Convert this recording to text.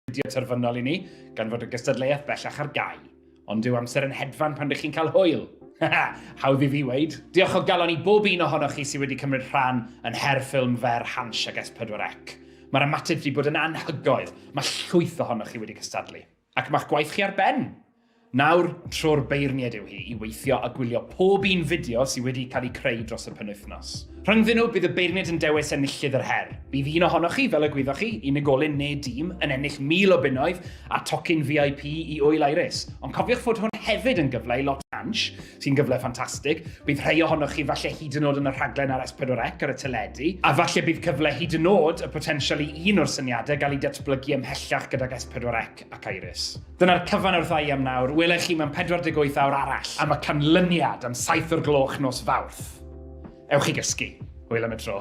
fideo terfynol i ni, gan fod y gystadleuaeth bellach ar gau. Ond dyw amser yn hedfan pan dych chi'n cael hwyl. Hawdd i fi weud. Diolch o galon i bob un ohonoch chi sydd wedi cymryd rhan yn her ffilm fer Hansh ag S4C. Mae'r ymateb wedi bod yn anhygoel. Mae llwyth ohonoch chi wedi cystadlu. Ac mae'ch gwaith chi ar ben! Nawr, tro'r beirniaid yw hi i weithio a gwylio pob un fideo sydd wedi cael eu creu dros y penwythnos. Rhyngddyn nhw, bydd y beirniaid yn dewis enillydd yr her. Bydd un ohonoch chi, fel y gwyddoch chi, unigolyn neu dîm, yn ennill 1,000 o bunnoedd a tocyn VIP i Ŵyl Iris. Ond cofiwch fod hwn hefyd yn gyfle i lot Hansh, sy'n gyfle ffantastig. Bydd rhai ohonoch chi falle hyd yn oed yn y rhaglen ar S4C ar y teledu, a falle bydd cyfle hyd yn oed y potensial i un o'r syniadau gael eu datblygu ymhellach gydag S4C ac Iris. Dyna'r cyfan wrtha i am nawr, wela i chi mewn 48 awr arall am y canlyniad am 7 o'r gloch nos Fawrth. Ewch i gysgu. Hwyl am y tro.